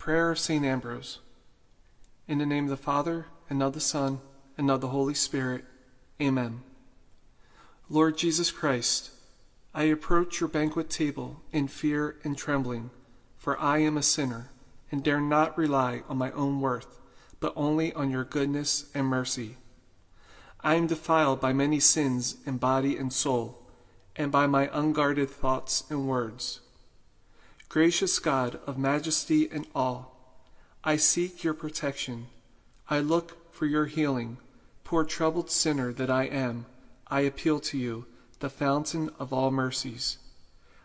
Prayer of St. Ambrose. In the name of the Father, and of the Son, and of the Holy Spirit. Amen. Lord Jesus Christ, I approach your banquet table in fear and trembling, for I am a sinner, and dare not rely on my own worth, but only on your goodness and mercy. I am defiled by many sins in body and soul, and by my unguarded thoughts and words. Gracious God of majesty and awe, I seek your protection. I look for your healing. Poor troubled sinner that I am, I appeal to you, the fountain of all mercies.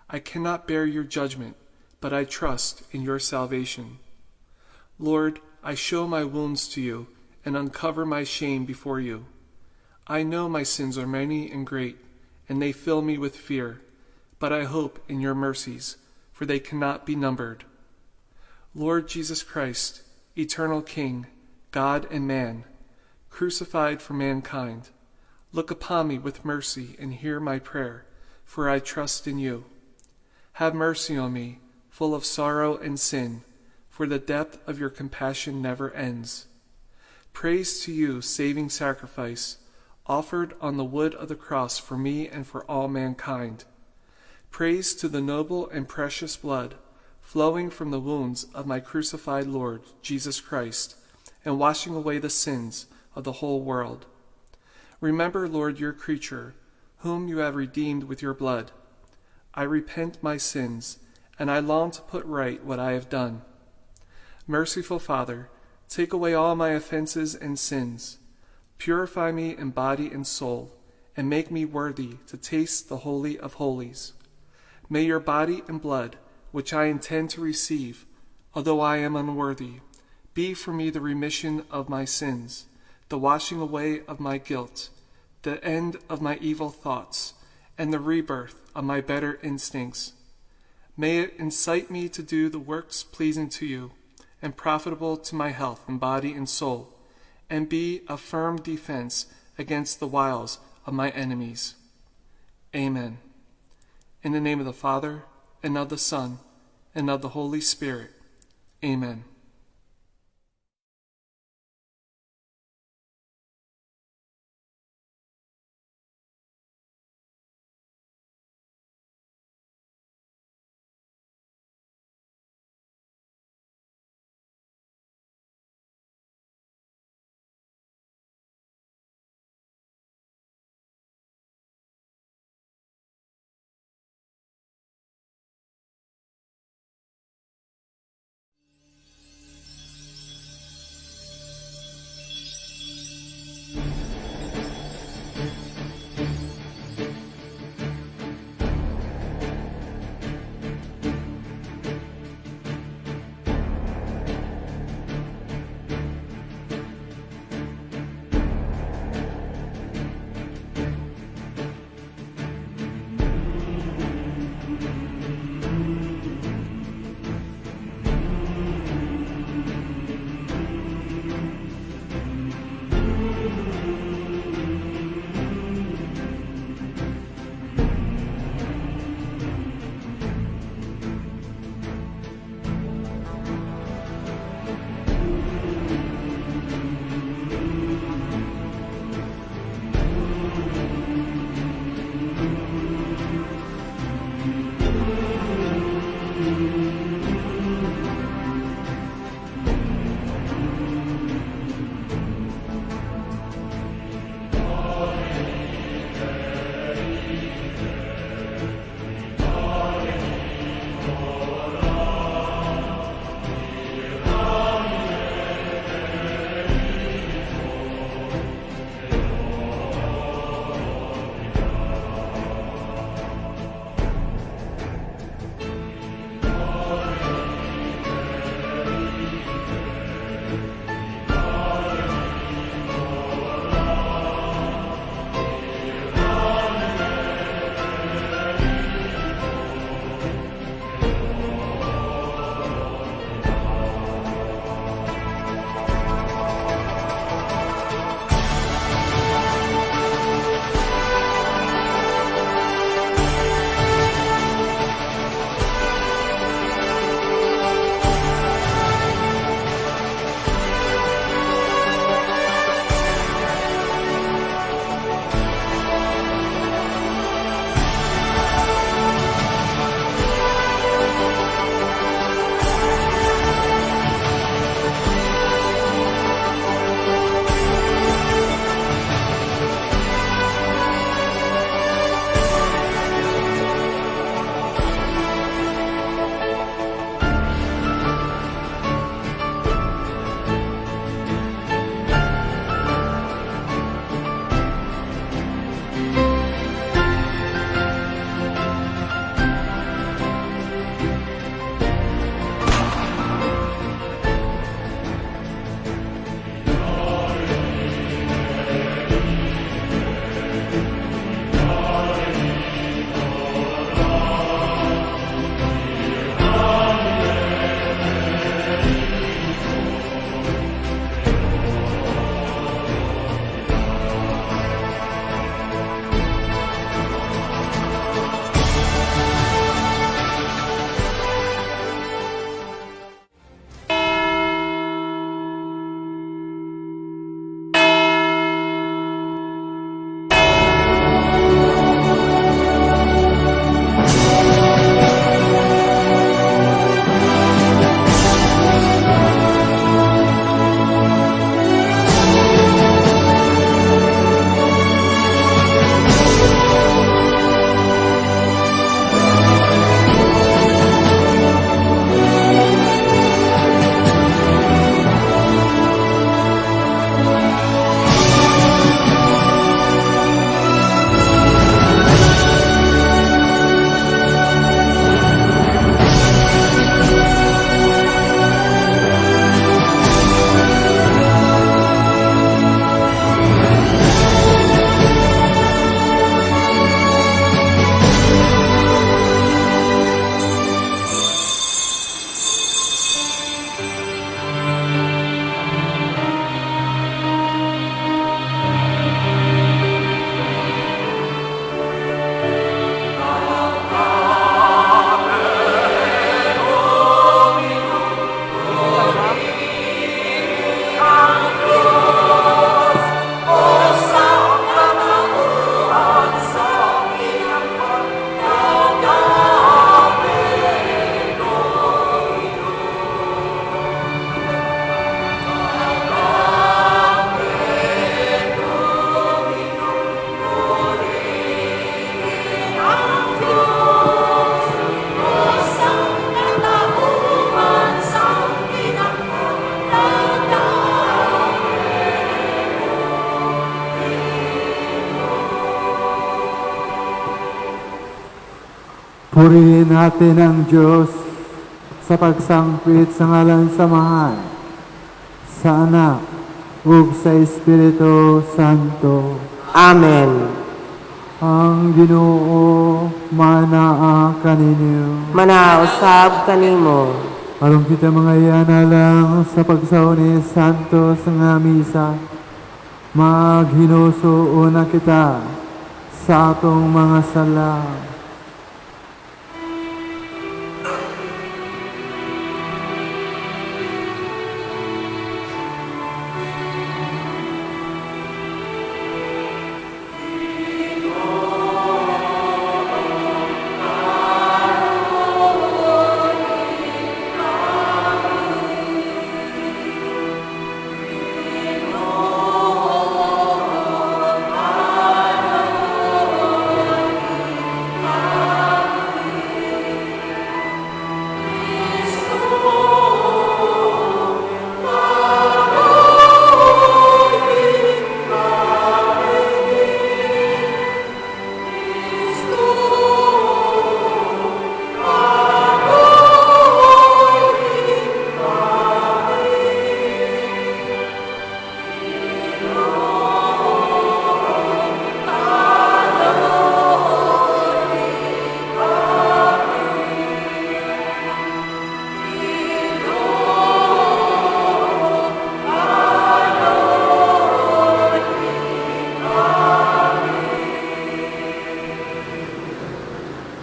I cannot bear your judgment, but I trust in your salvation. Lord, I show my wounds to you and uncover my shame before you. I know my sins are many and great, and they fill me with fear, but I hope in your mercies, for they cannot be numbered. Lord Jesus Christ, eternal King, God and man, crucified for mankind, look upon me with mercy and hear my prayer, for I trust in you. Have mercy on me, full of sorrow and sin, for the depth of your compassion never ends. Praise to you, saving sacrifice, offered on the wood of the cross for me and for all mankind. Praise to the noble and precious blood flowing from the wounds of my crucified Lord, Jesus Christ, and washing away the sins of the whole world. Remember, Lord, your creature, whom you have redeemed with your blood. I repent my sins, and I long to put right what I have done. Merciful Father, take away all my offenses and sins. Purify me in body and soul, and make me worthy to taste the Holy of Holies. May your body and blood, which I intend to receive, although I am unworthy, be for me the remission of my sins, the washing away of my guilt, the end of my evil thoughts, and the rebirth of my better instincts. May it incite me to do the works pleasing to you, and profitable to my health in body and soul, and be a firm defense against the wiles of my enemies. Amen. In the name of the Father, and of the Son, and of the Holy Spirit. Amen. Purihin natin ang Diyos sa pagsangpit sa ngalan sa Amahan, sa Anak, ug sa Espiritu Santo. Amen. Ang Ginoo manaa kaninyo. Manausab kanimo. Aron kita mga lang sa pagsaon ni Santo sa nga misa, maghinuso una kita sa atong mga sala.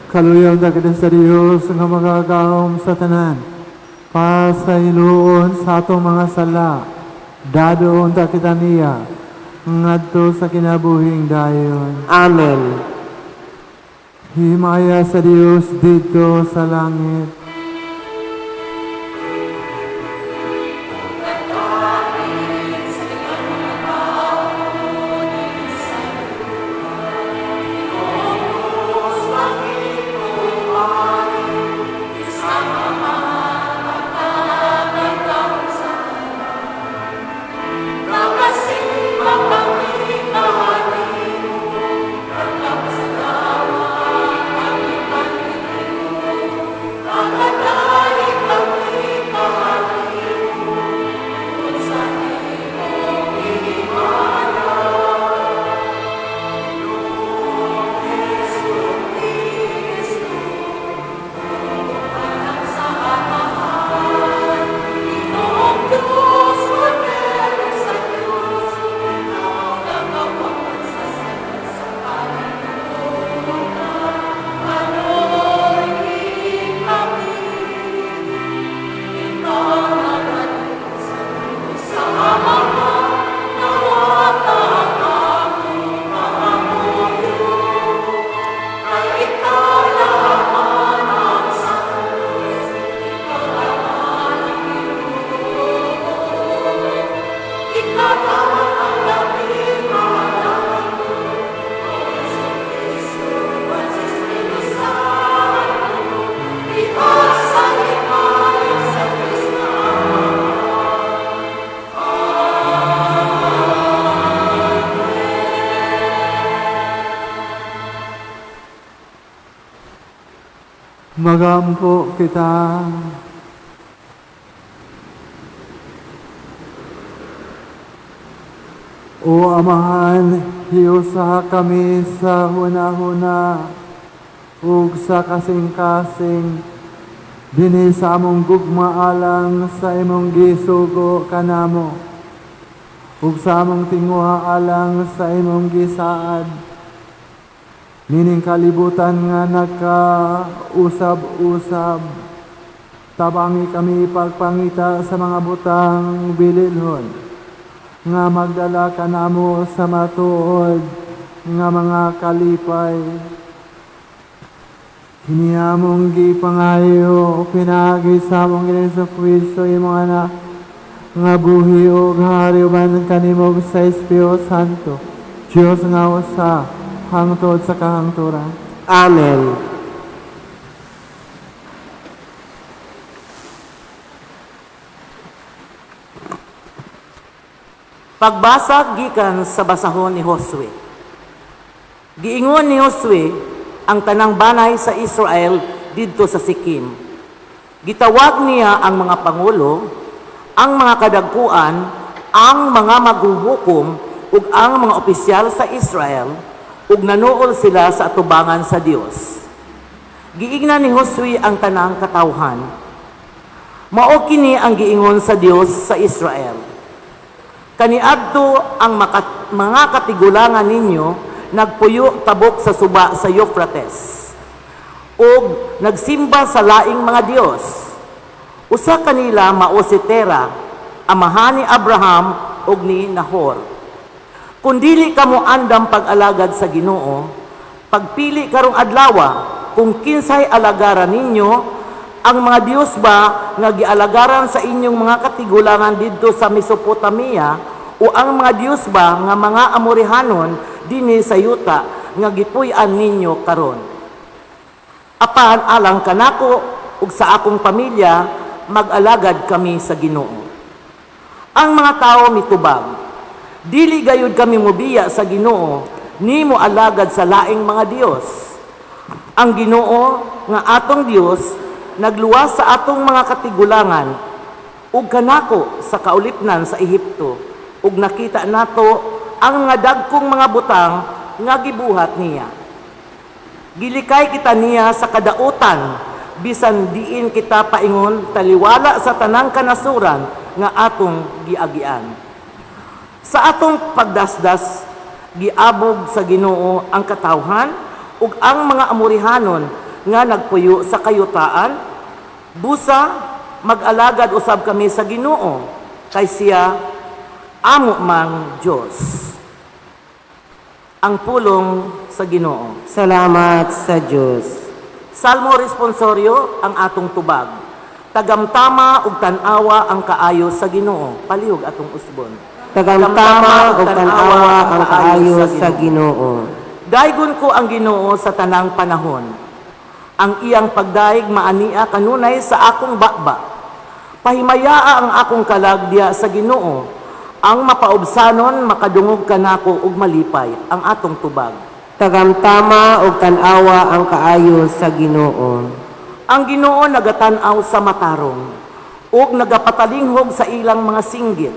Kaluyaw na kita sa Diyos nga magagahom sa tanan. Pasayloon sa atong mga sala. Dadoon ta kita niya ngadto sa kinabuhing dayon. Amen. Himaya sa Diyos dito sa langit. Magampo kita. O Amahan, hiusa kami sa hunahuna ug sa kasing-kasing dinhi sa among gugma alang sa imong gisugo kanamo ug sa among tinguha alang sa imong gisaad. Nining kalibutan nga nagkausab-usab, tabangi kami pagpangita sa mga butang bililhon nga magdala kanamo sa matuod nga mga kalipay. Kini among gipangayo pinaagi sa among Ginoong Kristo imong anak nga buhi ug hari uban kanimo sa Espiritu Santo, Dios nga usa hangtod sa kahangturan. Amen. Pagbasa gikan sa basahon ni Josue. Giingon ni Josue, ang tanang banay sa Israel didto sa Sikim. Gitawag niya ang mga pangulo, ang mga kadagkuan, ang mga maghuhukom ug ang mga opisyal sa Israel ug nanuol sila sa atubangan sa Dios. Giingnan ni Josue ang tanang katawhan. Mao kini ang giingon sa Dios sa Israel. Kaniadto ang mga katigulangan ninyo nagpuyo tabok sa suba sa Euphrates ug nagsimba sa laing mga dios. Usa kanila mao si Tera, amahan ni Abraham ug ni Nahor. Kung dili kamo andam pag-alagad sa Ginoo, pagpili karong adlawa kung kinsay alagaran ninyo, ang mga dios ba nga gialagaran sa inyong mga katigulangan didto sa Mesopotamia o ang mga dios ba nga mga Amorihanon dinhi sa yuta nga gipuy-an ninyo karon. Apan alang kanako ug sa akong pamilya, mag-alagad kami sa Ginoo. Ang mga tao mitubag, dili gayud kami mobiya sa Ginoo, ni mo alagad sa laing mga dios. Ang Ginoo nga atong Dios nagluwas sa atong mga katigulangan ug kanako sa kaulipnan sa Ehipto, ug nakita nato ang mga dagkong mga butang nga gibuhat niya. Gilikay kita niya sa kadautan, bisan diin kita paingon taliwala sa tanang kanasuran nga atong giagian. Sa atong pagdasdas, giabog sa Ginoo ang katawhan ug ang mga Amorihanon nga nagpuyo sa kayutaan. Busa mag-alagad usab kami sa Ginoo, kay siya amo mang Dios. Ang pulong sa Ginoo. Salamat sa Dios. Salmo responsorio ang atong tubag. Tagamtama ug tan-awa ang kaayo sa Ginoo. Palihog atong usbon. Tagamtama ug tan-awa ang kaayo sa Ginoo. Daygon ko ang Ginoo sa tanang panahon. Ang iyang pagdayeg maania kanunay sa akong baba. Pahimayaa ang akong kalag diha sa Ginoo. Ang mapaubsanon makadungog kanako ug malipay ang atong tubag. Tagamtama ug tan-awa ang kaayo sa Ginoo. Ang Ginoo nagatan-aw sa matarong ug nagapatalinghog sa ilang mga singgit.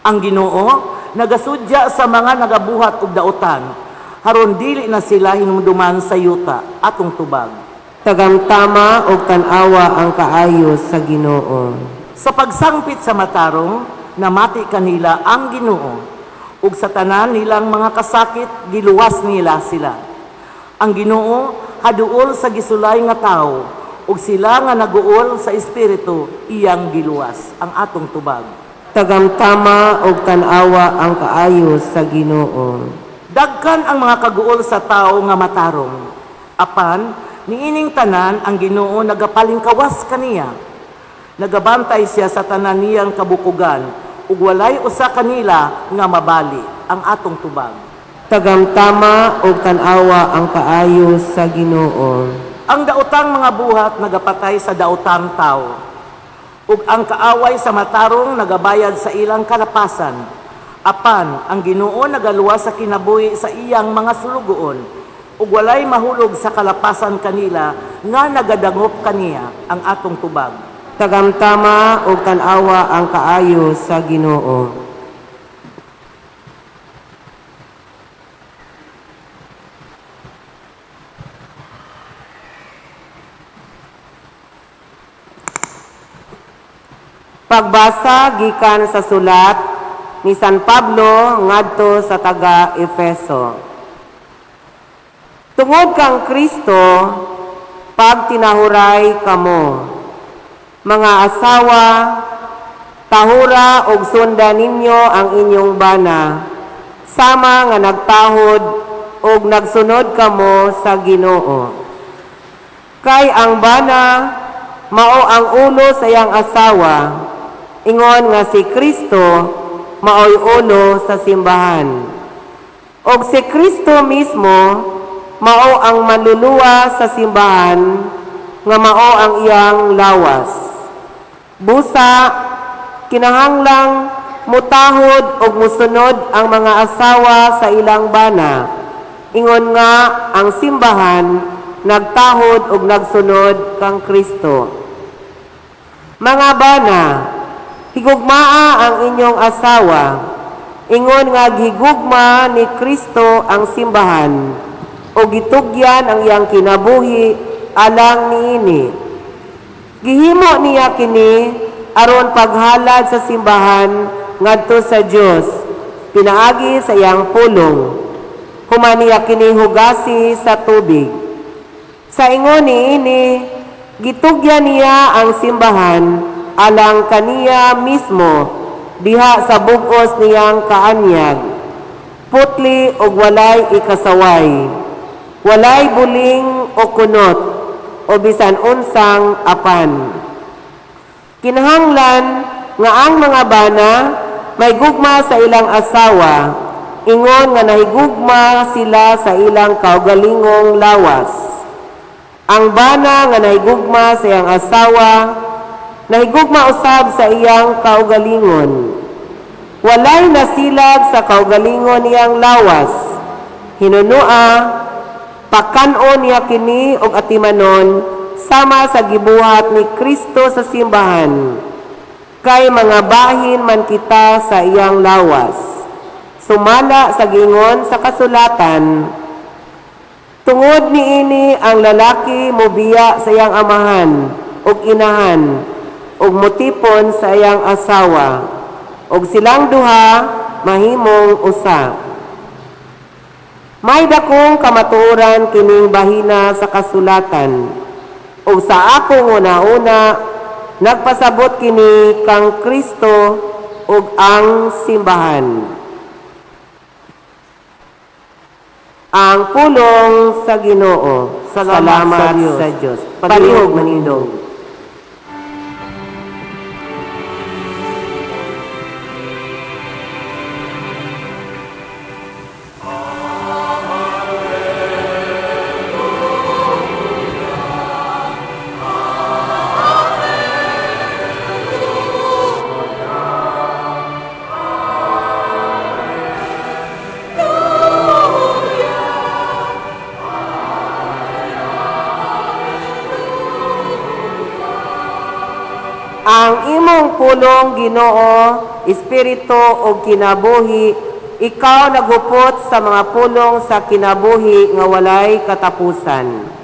Ang Ginoo nagasudya sa mga nagabuhat og dautan, haron dili na sila hinumduman sa yuta. Atong tubag. Tagamtama ug tan-awa ang kaayo sa Ginoo. Sa pagsangpit sa matarong, namati kanila ang Ginoo, ug sa tanan nilang mga kasakit giluwas nila sila. Ang Ginoo haduol sa gisulay nga tawo, ug sila nga naguol sa espiritu iyang giluwas. Ang atong tubag. Tagamtama ug tan-awa ang kaayo sa Ginoo. Dagkan ang mga kaguol sa tao nga matarong. Apan niining tanan ang Ginoo nagapalingkawas kaniya. Nagabantay siya sa tanan niyang kabukugan ug walay usa kanila nga mabali. Ang atong tubag. Tagamtama ug tan-awa ang kaayo sa Ginoo. Ang daotang mga buhat nagapatay sa daotang tao, ug ang kaaway sa matarong nagabayad sa ilang kalapasan. Apan ang Ginoo nagaluwas sa kinabuhi sa iyang mga sulugoon, ug walay mahulog sa kalapasan kanila nga nagadangop kaniya. Ang atong tubag. Tagamtama ug tan-awa ang kaayo sa Ginoo. Pagbasa gikan sa sulat ni San Pablo ngadto sa taga Efeso. Tungod kang Kristo, pagtinahuray kamo. Mga asawa, tahura og sunda ninyo ang inyong bana, sama nga nagtahod og nagsunod kamo sa Ginoo. Kay ang bana mao ang ulo sa iyang asawa, ingon nga si Kristo maoy ulo sa simbahan. Og si Kristo mismo mao ang manluluwa sa simbahan nga mao ang iyang lawas. Busa kinahanglang mutahod og musunod ang mga asawa sa ilang bana, ingon nga ang simbahan nagtahod ug nagsunod kang Kristo. Mga bana, higugmaa ang inyong asawa, ingon nga gihigugma ni Kristo ang simbahan, ug gitugyan ang iyang kinabuhi alang niini. Gihimo niya kini aron paghalad sa simbahan ngadto sa Dios, pinaagi sa iyang pulong. Human niya kini hugasi sa tubig. Sa ingon niini, gitugyan niya ang simbahan alang kaniya mismo diha sa bug-os niyang kaanyag. Putli og walay ikasaway, walay buling o kunot o bisan unsang apan. Kinahanglan nga ang mga bana may gugma sa ilang asawa, ingon nga nahigugma sila sa ilang kaugalingong lawas. Ang bana nga nahigugma sa iyang asawa, nahigugma usab sa iyang kaugalingon. Walay nasilag sa kaugalingon niyang lawas. Hinunua, pakan-on niya kini og atimanon sama sa gibuhat ni Kristo sa simbahan. Kay mga bahin man kita sa iyang lawas. Sumala sa gingon sa kasulatan, tungod niini ang lalaki mobiya sa iyang amahan ug inahan ug motipon sa iyang asawa, ug silang duha mahimong usa. May dakong kamatuoran kining bahina sa kasulatan, ug sa akong una-una nagpasabot kini kang Kristo ug ang simbahan. Ang pulong sa Ginoo. Salamat sa Dios. Sa Dios. Palihog manindog. Ang imong pulong, Ginoo, espiritu ug kinabuhi, ikaw naghupot sa mga pulong sa kinabuhi nga walay katapusan.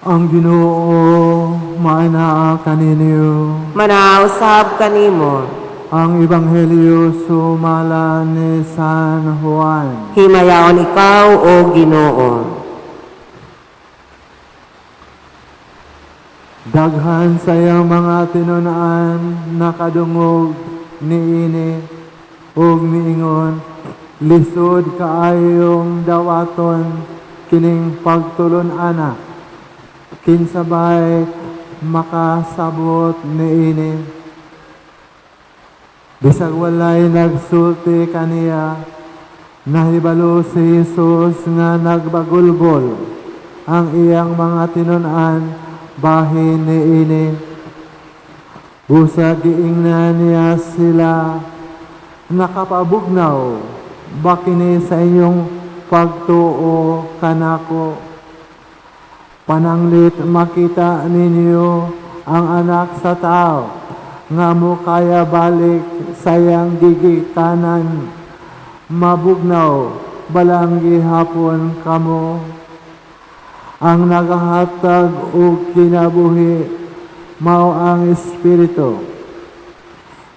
Ang Ginoo maanaa kaninyo. Manausab kanimo. Ang Ebanghelyo sumala ni San Juan. Himayaon ikaw, o Ginoo. Daghan sa iyang mga tinun-an nakadungog niini ug miingon, lisod kaayong dawaton kining pagtulon-ana. Kinsa bay makasabot niini? Bisag walay nagsulti kaniya, nahibalo si Jesus nga nagbagulbol ang iyang mga tinun-an bahin niini. Busa giingnan niya sila, nakapabugnaw ba kini sa inyong pagtuo kanako? Pananglit makita ninyo ang anak sa tao nga mokaya balik sa iyang gigikanan. Mabugnaw balang gihapon kamo. Ang nagahatag og kinabuhi mao ang Espiritu.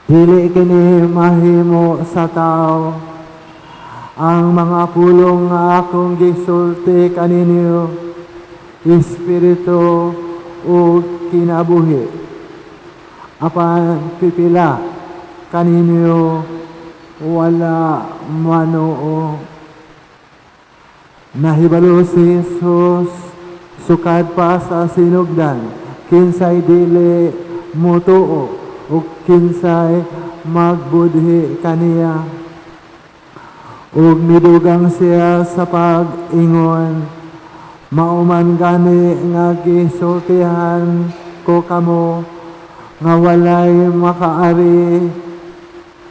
Dili kini mahimo sa tao. Ang mga pulong nga akong gisulti kaninyo, Espiritu ug kinabuhi. Apan pipila kaninyo wala manuo. Nahibalo si Jesus sukad pa sa sinugdan, kinsay dili mutuo ug kinsay magbudhi kaniya. Ug midugang siya sa pag-ingon, "Mao man gani nga gisultihan ko kamo nga walay makaari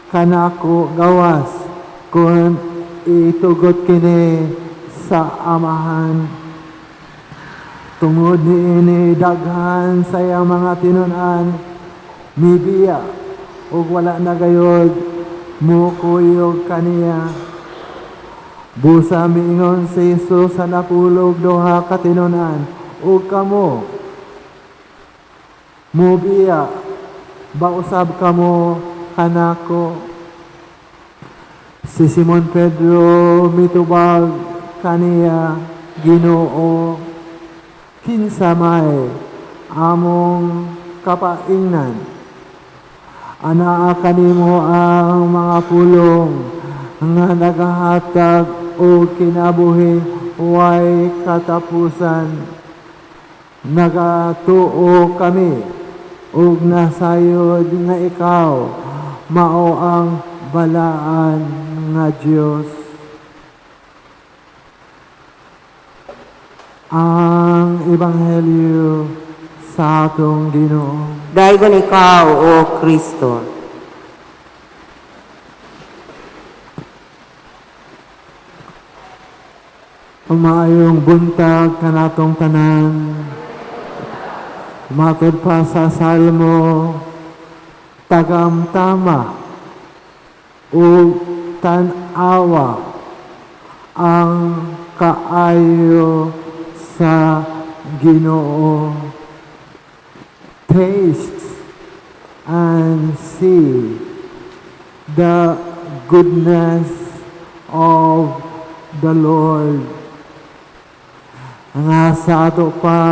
kanako gawas kung itugot kini sa Amahan." Tungod niini, daghan sa iyang mga tinun-an mibiya ug wala na gayod mukuyog kaniya. Busa miingon si Jesus sa 12 ka tinun-an, "Ug kamo, mubiya ba usab kamo kanako?" Si Simon Pedro mitubag kaniya, "Ginoo, kinsa may among kapaingnan? Anaa kanimo ang mga pulong nga nagahatag og kinabuhi way katapusan. Nagatuo kami ug nasayod nga ikaw mao ang Balaan nga Dios." Ang Ebanghelyo sa atong Ginoo. Daygon ikaw, O Kristo. Maayong buntag kanatong tanan. Matod pa sa Salmo, tagamtama ug tan-awa ang kaayo sa Ginoo. Taste and see the goodness of the Lord. Nga sa ato pa,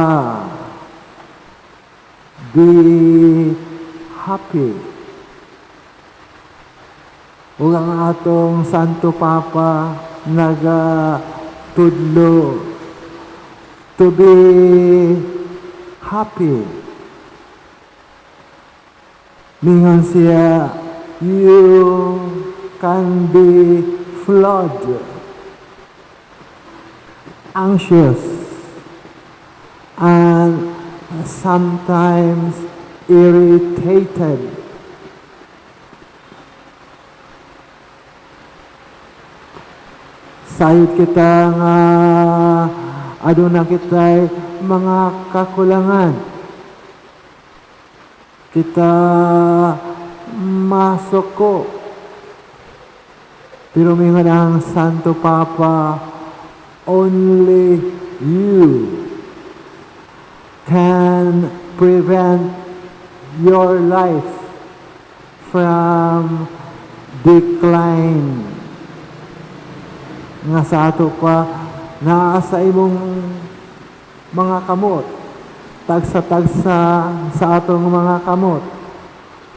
be happy. Ug ang atong Santo Papa nagatudlo to be happy. Mingon siya, "You can be flawed, anxious, and sometimes irritated. Sayod kita nga aduna kita'y mga kakulangan. Kita masuko. Pero mingon ang Santo Papa, only you can prevent your life from decline." Nga sa ato pa, naa sa imong mga kamot, tagsa-tagsa sa atong mga kamot,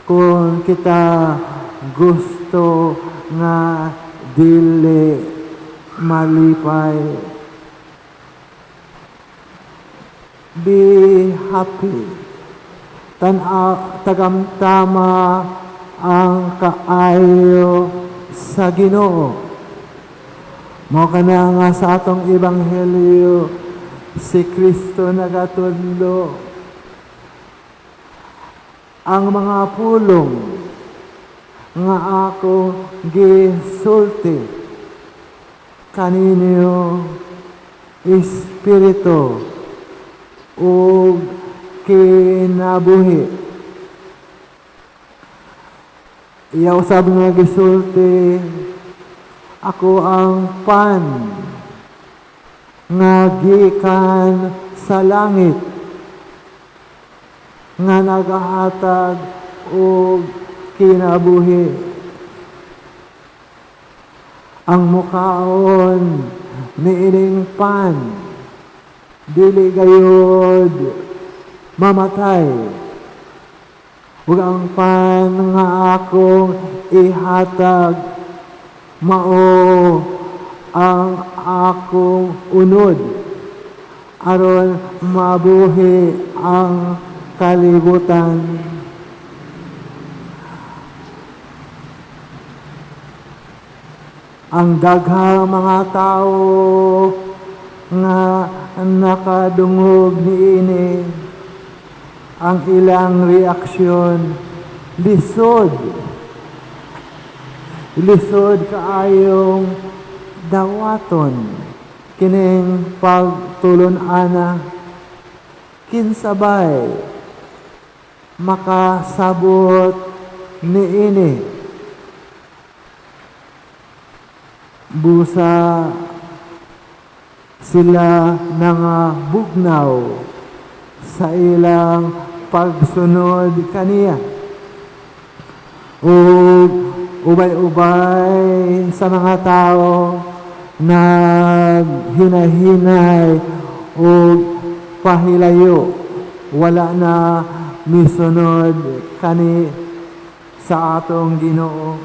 kung kita gusto nga dili malipay. Be happy. Tagamtama ang kaayo sa Ginoo. Mao kana nga sa atong ebanghelyo, si Kristo nagatudlo, "Ang mga pulong nga ako gisulti kaninyo espiritu ug kinabuhi." Iya usab nga gisulti, "Ako ang pan nga gikan sa langit nga nagahatag og kinabuhi. Ang mukaon niining pan dili gayod mamatay. Ug ang pan nga akong ihatag mao ang akong unod aron mabuhi ang kalibutan. Ang daghang mga tao nga nakadungog niini, ang ilang reaksyon, lisod. Lisod kaayong dawaton kining pagtulon-ana. Kinsabay makasabot niini? Busa sila nangabugnaw sa ilang pagsunod kaniya. Ug ubay-ubay sa mga tao naghinahinay ug pahilayo, wala na misunod kani sa atong Ginoo.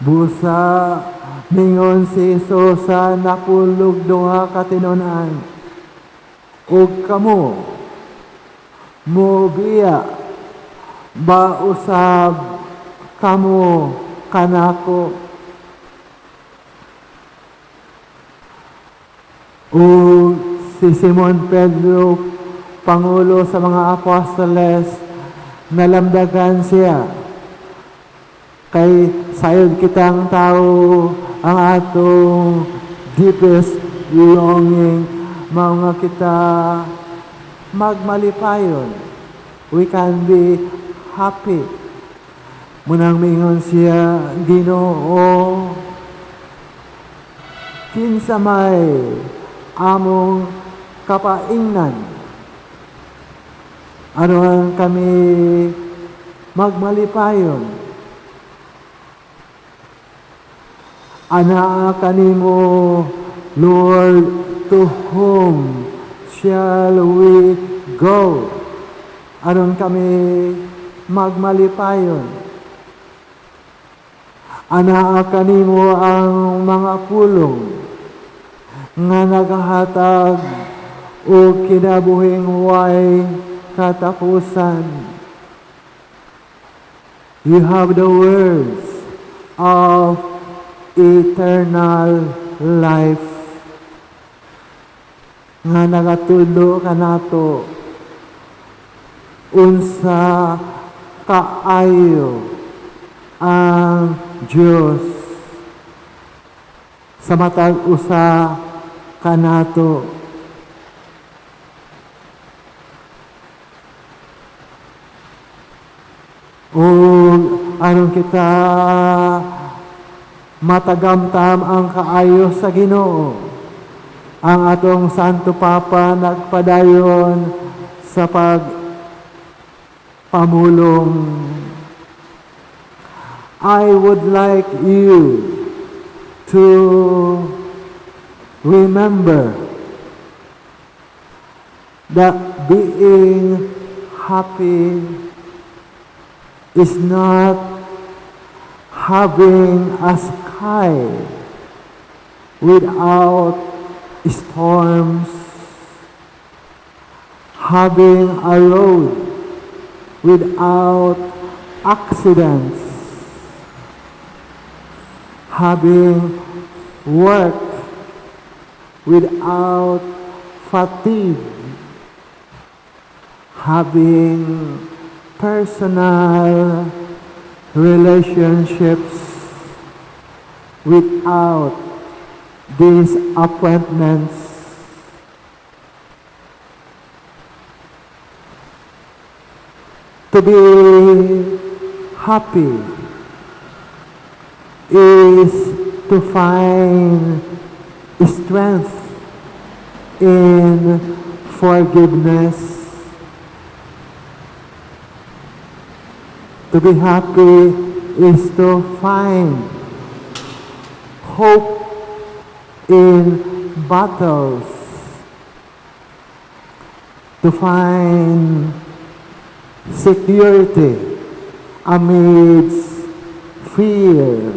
Busa ningon si Jesus sa napulog duha ka tinun-an, "Ug kamo, mobiya ba usab kamo kanako?" Ug si Simon Pedro, pangulo sa mga apostoles, nalamdagan siya. Kay sayod kitang tao, ang atong deepest longing, mao nga kita magmalipayon. We can be happy. Munang mingon siya, "Ginoo, kinsa may among kapaingnan aron kami magmalipayon?" Anaa kanimo, Lord, to whom shall we go? Aron kami magmalipayon. Anaa kanimo ang mga pulong nga nagahatag og kinabuhing way katapusan. You have the words of eternal life nga nagatudlo kanato unsa kaayo ang Diyos sa matag usa kanato. Ug aron kita matagamtam ang kaayo sa Ginoo, ang atong Santo Papa nagpadayon sa pagpamulong. I would like you to remember that being happy is not having a sky without storms, having a road without accidents, having work without fatigue, having personal relationships without disappointments. To be happy is to find strength in forgiveness. To be happy is to find hope in battles, to find security amidst fear,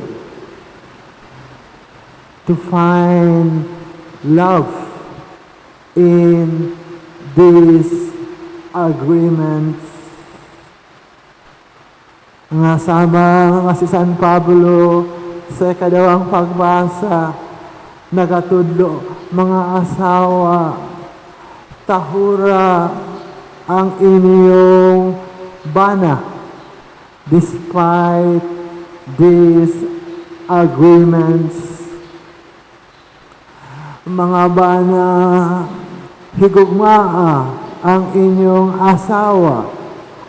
To find love in these agreements. Nga sama nga si San Pablo sa ikadawang pagbasa, nagatudlo, "Mga asawa, tahura ang inyong bana despite these agreements." Mga bana, higugmaa ang inyong asawa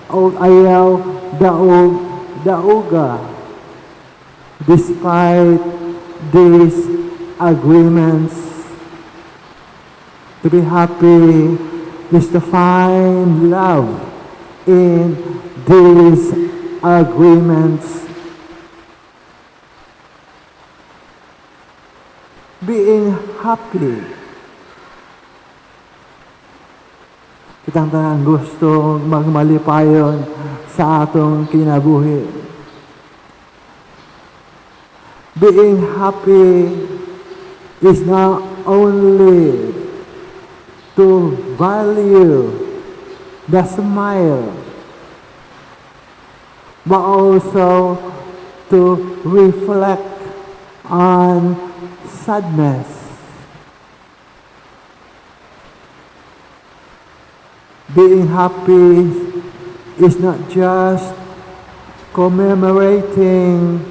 o ayaw daog dauga despite these agreements. To be happy is to find love in these agreements. Being happy. Kitang tanan gusto magmalipayon sa atong kinabuhi. Being happy is not only to value the smile, but also to reflect on sadness. Being happy is not just commemorating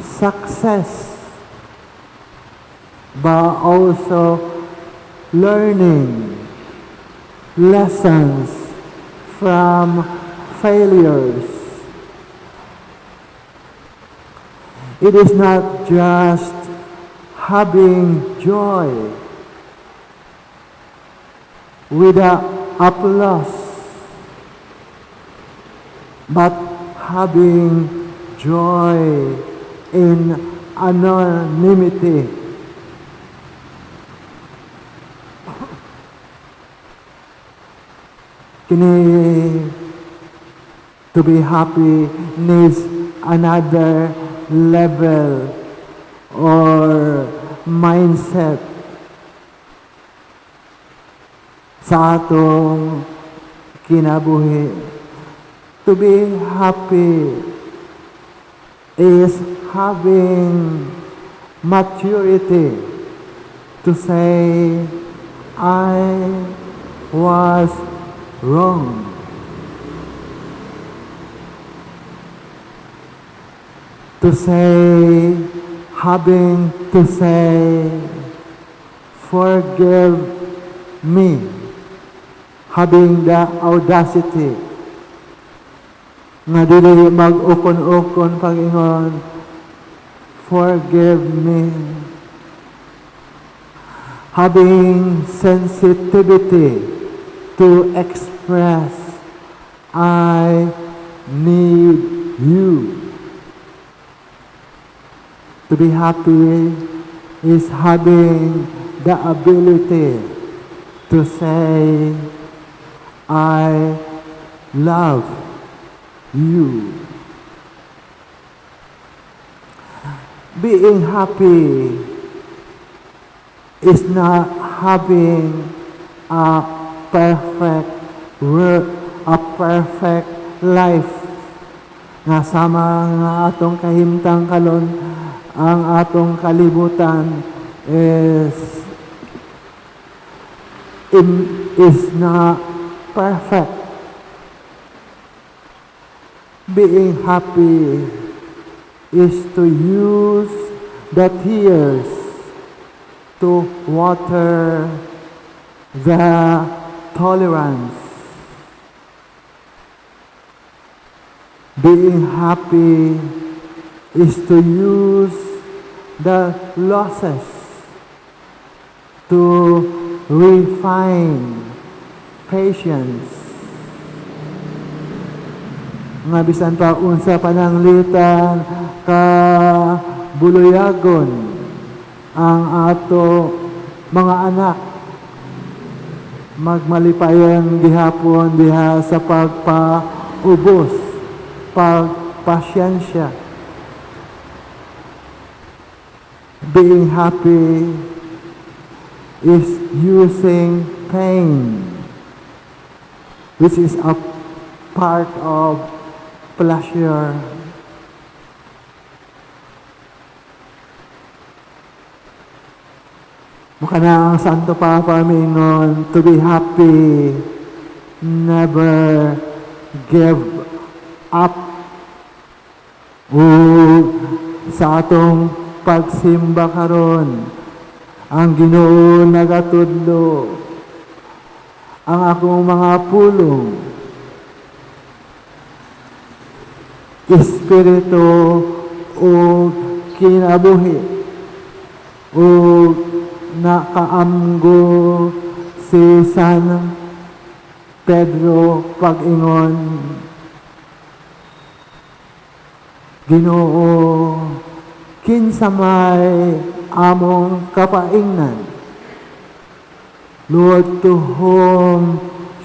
success, but also learning lessons from failures. It is not just having joy without applause, but having joy in anonymity. Kini, to be happy needs another level or mindset sa atong kinabuhi. To be happy is having maturity to say, "I was wrong." To say, having to say, "Forgive me." Having the audacity nga dili mag-ukon-ukon pag-ingon, "Forgive me." Having sensitivity to express, "I need you." To be happy is having the ability to say, "I love you." Being happy is not having a perfect work, a perfect life. Nga sama nga atong kahimtang karon, ang atong kalibutan is not perfect. Being happy is to use the tears to water the tolerance. Being happy is to use the losses to refine patience. Nga bisan pa unsa pananglitan ka buluyagon ang ato mga anak, magmalipayon gihapon diha sa pagpaubos, pagpasyensya. Being happy is using pain, which is a part of pleasure. Mao na ang Santo Papa miingon, to be happy, never give up. Ug sa atong pagsimba karon, ang Ginoo nagatudlo ang akong mga pulong, espiritu ug kinabuhi. Ug nakaamgo si San Pedro pag-ingon, "Ginoo, kinsa may among kapaingnan?" Lord, to whom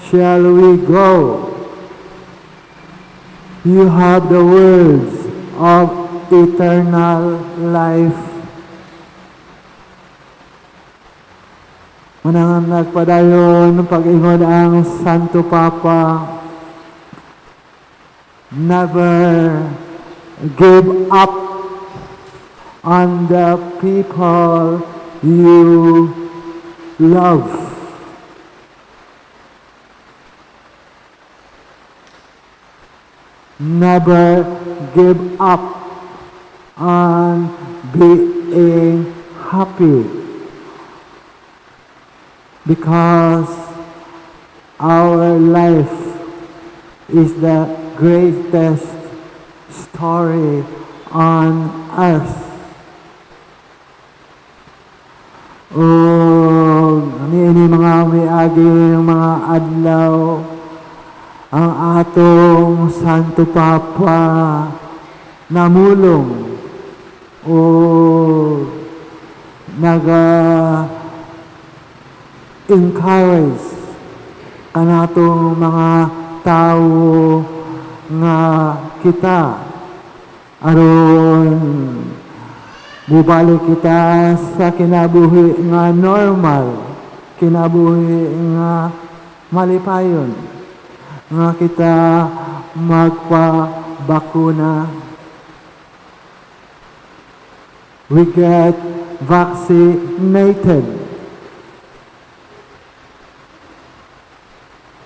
shall we go? You have the words of eternal life. Mao nang nagpadayon pag-ingon ang Santo Papa, never give up on the people you love. Never give up on being happy, because our life is the greatest story on earth. O niini mga miaging mga adlaw, ang atong Santo Papa namulong o naga encourage kanatong mga tao nga kita aron mubalik kita sa kinabuhi nga normal, kinabuhi nga malipayon, nga kita magpabakuna. We get vaccinated.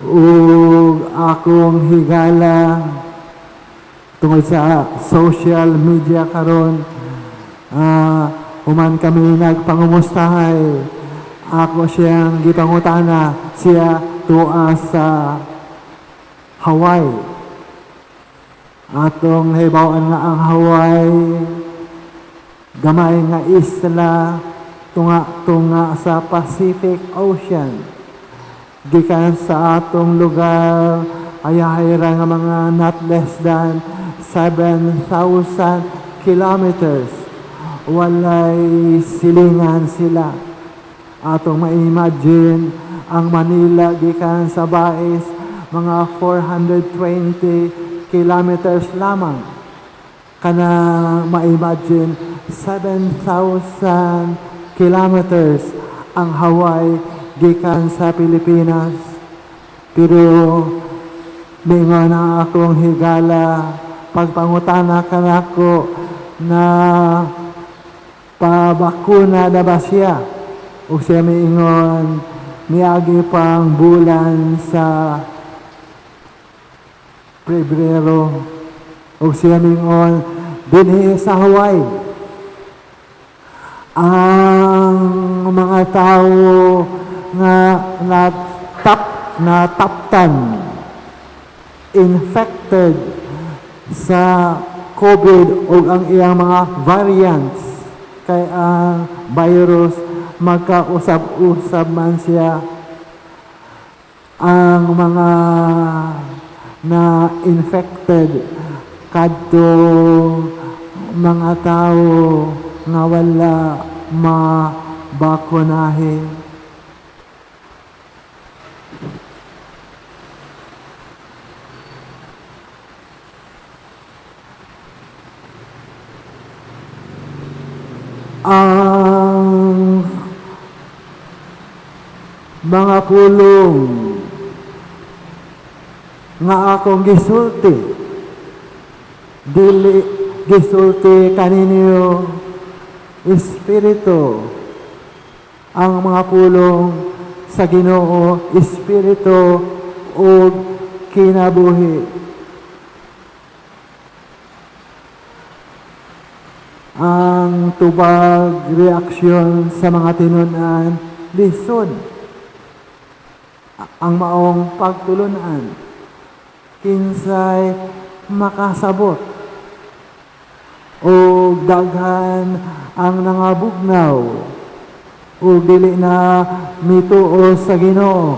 Ug akong higala, tungod sa social media karon, human kami nagpangumustahay, ako siyang gipangutana, siya tua sa Hawaii. Atong nahibaw-an nga ang Hawaii gamay nga isla, tunga-tunga sa Pacific Ocean. Gikan sa atong lugar, ayahay ra nga mga not less than 7,000 kilometers. Walay silingan sila. Atong ma-imagine ang Manila gikan sa Bais, mga 420 kilometers lamang. Kana ma-imagine 7,000 kilometers ang Hawaii gikan sa Pilipinas. Pero mingon ang akong higala, pagpangutana kanako na pabakuna na ba siya, o siya miingon miagi pang bulan sa Pebrero. O siya miingon dinhi sa Hawaii ang mga tao nga nataptan, infected sa COVID o ang iyang mga variants, kay ang virus magkausab-usab man siya. Ang mga na infected kadto mga tao nga wala mabakunahin. Ang mga pulong nga akong gisulti, dili gisulti kaninyo espiritu. Ang mga pulong sa Ginoo, espiritu ug kinabuhi. Ang tubag reaksyon sa mga tinunan, lisod ang maong pagtulunan. Kinsay makasabot o daghan ang nangabugnaw o dili na mituo sa Ginoo.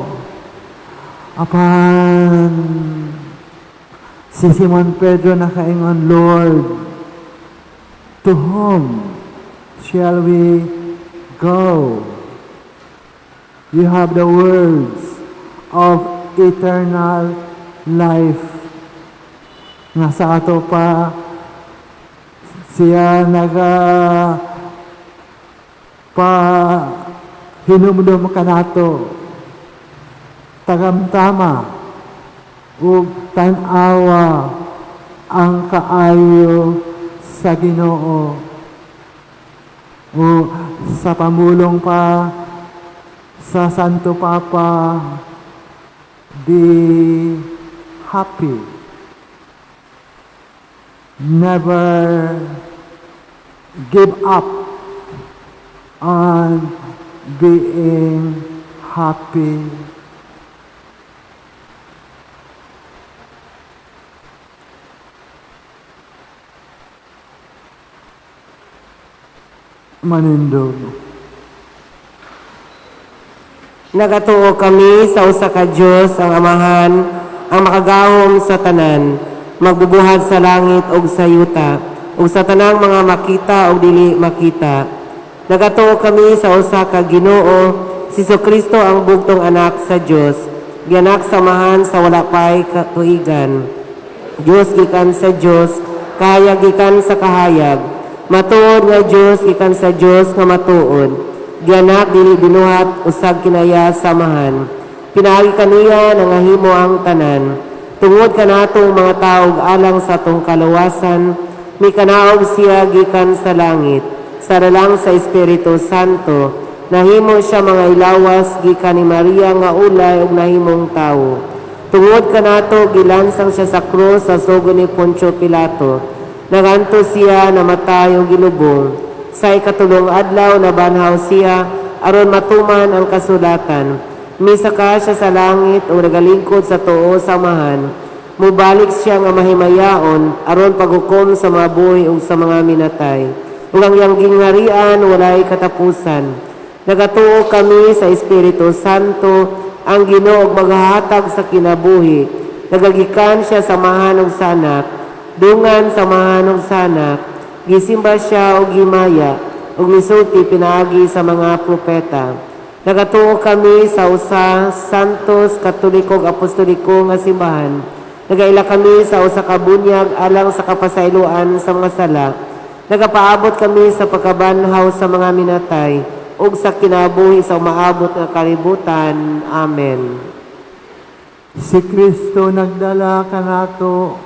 Apan si Simon Pedro nakaingon, "Lord, to whom shall we go? You have the words of eternal life." Nga sa ato pa siya naga pa hinumdum kanato, tagamtama ug tan-awa ang kaayo sa Ginoo. O sa pamulong pa sa Santo Papa, be happy. Never give up on being happy. Manindog. Nagatuo kami sa usa ka Dios, ang Amahan, ang makagahom sa tanan, magbubuhat sa langit ug sa yuta, ug sa tanang mga makita ug dili makita. Nagatuo kami sa usa ka Ginoo, si Kristo, ang bugtong anak sa Dios, gianak sa Amahan sa wala pay katuigan. Dios gikan sa Dios, kahayag gikan sa kahayag. Matuod nga Dios gikan sa Dios nga matuod. Gianak, dili binuhat, usag kinaya sa Amahan. Pinaagi kaniya nangahimo ang tanan. Tungod kanatong mga tao ug alang sa atong kaluwasan, mikanaog siya gikan sa langit. Sa lalang sa Espiritu Santo, nahimo siya mga ilawas gikan ni Maria nga ulay ug nahimong tawo. Tungod kanato gilansang siya sa krus sa sugo ni Poncio Pilato. Naganto siya, namatay ug gilubong. Sa ikatulong adlaw nabanhaw siya aron matuman ang kasulatan. Misaka siya sa langit ug nagalingkod sa tuo sa Amahan. Mubalik siya nga mahimayaon aron paghukom sa mga buhi ug sa mga minatay. Ug ang iyang gingharian walay katapusan. Nagatuo kami sa Espiritu Santo, ang Ginoo ug maghahatag sa kinabuhi. Nagagikan siya sa Amahan ug sa Anak. Dungan sa Amahan ug sa Anak. Gisimba siya og gihimaya ug misulti pinaagi sa mga propeta. Nagatuo kami sa usa santos, katoliko ug apostoliko nga simbahan. Nagaila kami sa usa ka bunyag alang sa kapasayloan sa mga sala. Nagapaabot kami sa pagkabanhaw sa mga minatay ug sa kinabuhi sa umaabot nga kalibutan. Amen. Si Kristo nagdala kanato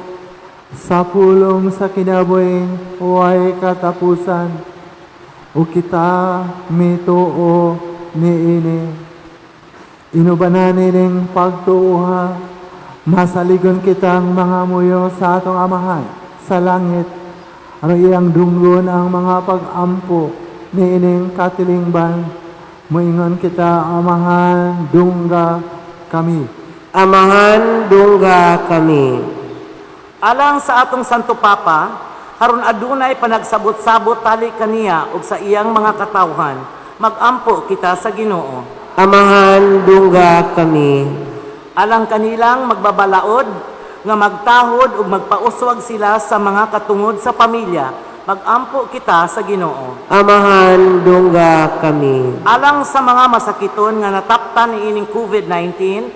sa pulong sa kinabuhing way katapusan, ug kita mituo niini. Inubanan nining pagtuoha, masaligon kitang mga muyo sa atong Amahan sa langit aron iyang dunggon ang mga pag-ampo niining katilingban. Moingon kita, "Amahan, dungga kami." Amahan, dungga kami. Alang sa atong Santo Papa, aron adunay panagsabot-sabot tali kaniya ug sa iyang mga katawhan, magampo kita sa Ginoo. Amahan, dungga kami. Alang kanilang magbabalaod nga magtahod ug magpauswag sila sa mga katungod sa pamilya, magampo kita sa Ginoo. Amahan, dungga kami. Alang sa mga masakiton nga nataptan niining COVID-19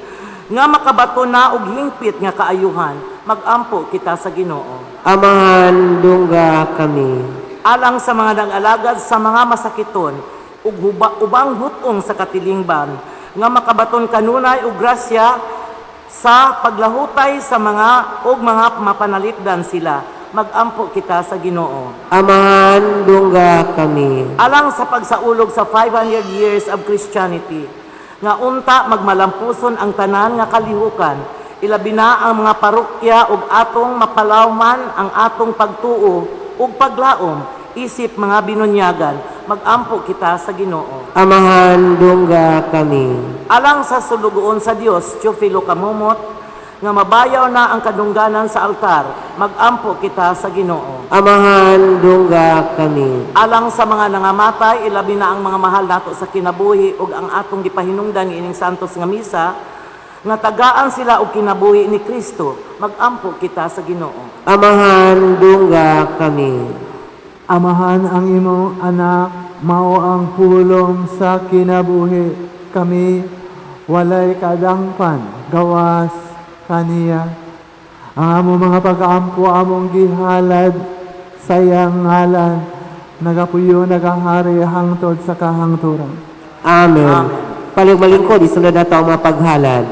nga makabato na og hingpit nga kaayuhan, magampo kita sa Ginoo. Amahan, dungga kami. Alang sa mga nag-alagad sa mga masakiton ug ubang hut-ong sa katilingban nga makabaton kanunay og grasya sa paglahutay sa mga ug mga mapanalipdan sila. Magampo kita sa Ginoo. Amahan, dungga kami. Alang sa pagsaulog sa 500 years of Christianity, nga unta magmalampuson ang tanan nga kalihukan, ilabi na ang mga parokya ug atong mapalawman ang atong pagtuo ug paglaom isip mga binunyagan. Magampo kita sa Ginoo. Amahan, dungga kami. Alang sa sulugoon sa Dios, Teofilo Kamumot, nga mabayaw na ang kadungganan sa altar, magampo kita sa Ginoo. Amahan, dungga kami. Alang sa mga nangamatay, ilabi na ang mga mahal nato sa kinabuhi ug ang atong gipahinungdan niining santos nga misa, nga tagaan sila og kinabuhi ni Kristo, magampo kita sa Ginoo. Amahan, dungga kami. Amahan, ang imong anak, mao ang pulong sa kinabuhi. Kami walay kadangpan, gawas kaniya. Ang among mga pag-ampo, among gihalad sa iyang ngalan, nagapuyo, nagahari, hangtod sa kahangturan. Amen. Amen. Palihog malingkod, isunod nato ang mga paghalad.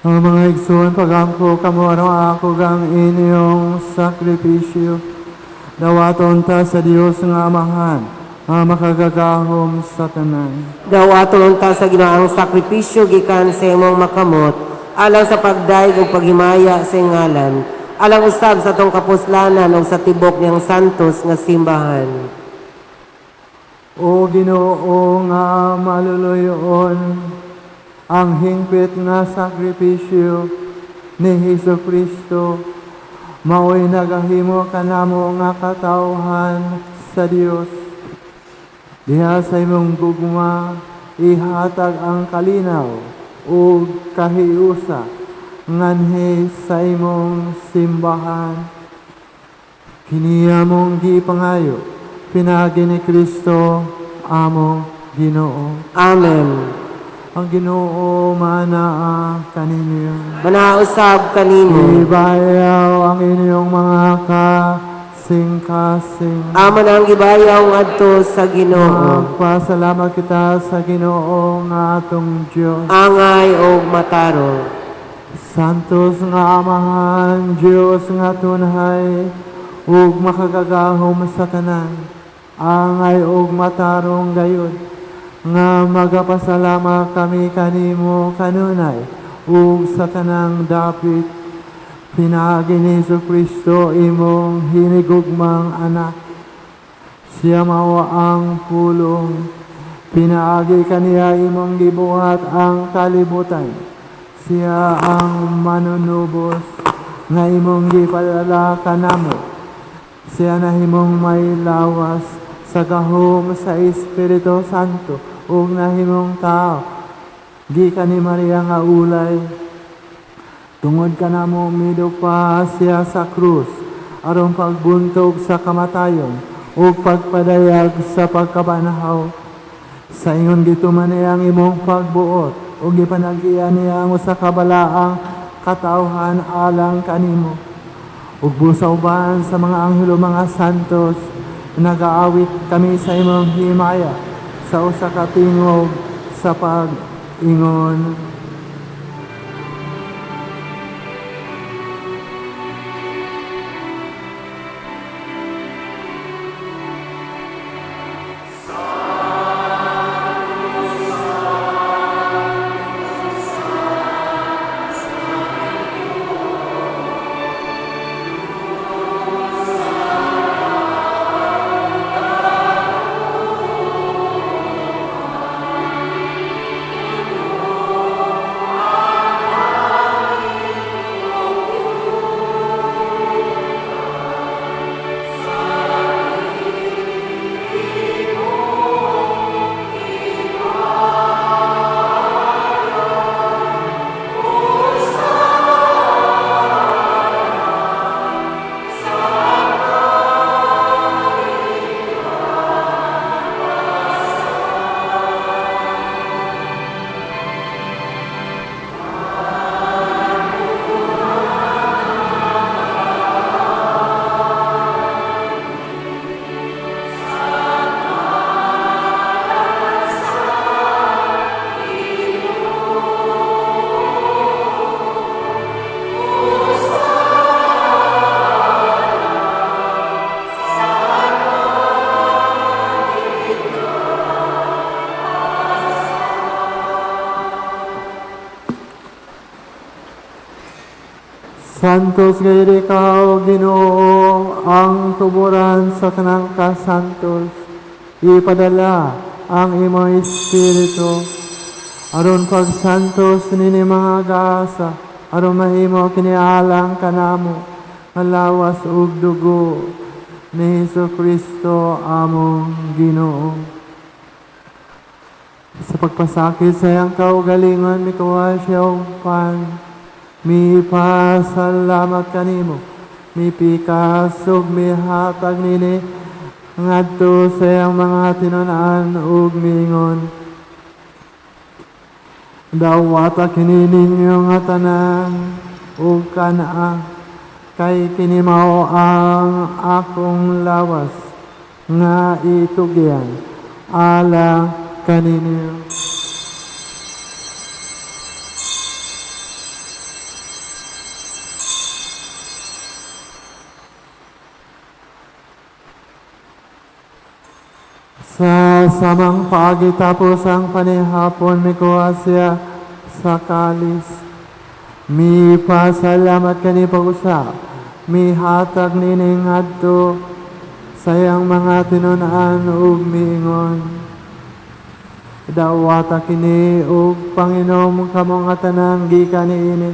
Ang mga igsoon, pagampo kamo aron ako ang inyong sakripisyo. Dawaton ta sa Dios nga Amahan, ang makagagahom sa tanan. Dawaton ta sa Ginoo ang sakripisyo gikan sa imong makamot alang sa pagdayeg ug paghimaya sa iyang ngalan, alang usab sa atong kapuslanan ug sa tibok niyang santos nga simbahan. O Ginoo nga maluluyon, ang hingpit nga sakripisyo ni Hesus Kristo, mao'y nagahimo kanamo nga katawhan sa Dios. Diha sa imong gugma, ihatag ang kalinaw ug kahiusa nganhi sa imong simbahan. Kini among gipangayo, pinaagi ni Kristo among Ginoo. Amen. Ang Ginoo manaa kaninyo. Manausab kanimo. Ibayaw ang inyong mga kasing-kasing. Amo na ang gibayaw ngadto sa Ginoo. Magpasalamat kita sa Ginoo nga atong Dios. Angay og matarong. Santos nga Amahan, Dios nga tunhay, ug makagagahom sa tanan, angay ug matarong gayud, nga magapasalama kami kanimo kanunay, ug sa tanang dapit, pinaagi ni Hesukristo imong hinigugmang anak. Siya mao ang pulong, pinaagi kaniya imong gibuhat ang kalibutan. Siya ang manunubos nga imong gipadala kanamo. Siya nahimong may lawas sa gahom sa Espiritu Santo ug nahimong tao gikan ni Maria nga ulay. Tungod kanamo midupa siya sa krus aron pagbuntog sa kamatayon ug pagpadayag sa pagkabanhaw. Sa ingon gituman niya ang imong pagbuot ug gipanagian niya ang usa ka balaang katawhan alang kanimo. Ug busa uban sa mga anghel ug mga santos, nagaawit kami sa imong himaya sa usa ka tingog sa pag-ingon. Santos gayud ikaw, Ginoo, ang tuburan sa tanang kasantos. Ipadala ang imong Espiritu aron pagsantos nini mga gasa, aron mahimo kini alang kanamo nga lawas ug dugo ni Hesukristo among Ginoo. Sa pagpasakit sa iyang kaugalingon, mikuha siya og pan. Mipasalamat kanimo, mipikas ug mihatag nini ngadto sa iyang mga tinun-an ug miingon: Dawata kini ninyo nga tanan ug kanaa, kay kini mao ang akong lawas nga itugyan alang kaninyo. Sa samang paagi tapos ang panihapon, mikuha siya sa kalis. Mipasalamat kani pag-usap, mihatag nining adto sa iyang mga tinun-an ug miingon: Dawata kini ug panginom kamo nga tanan gikan niini,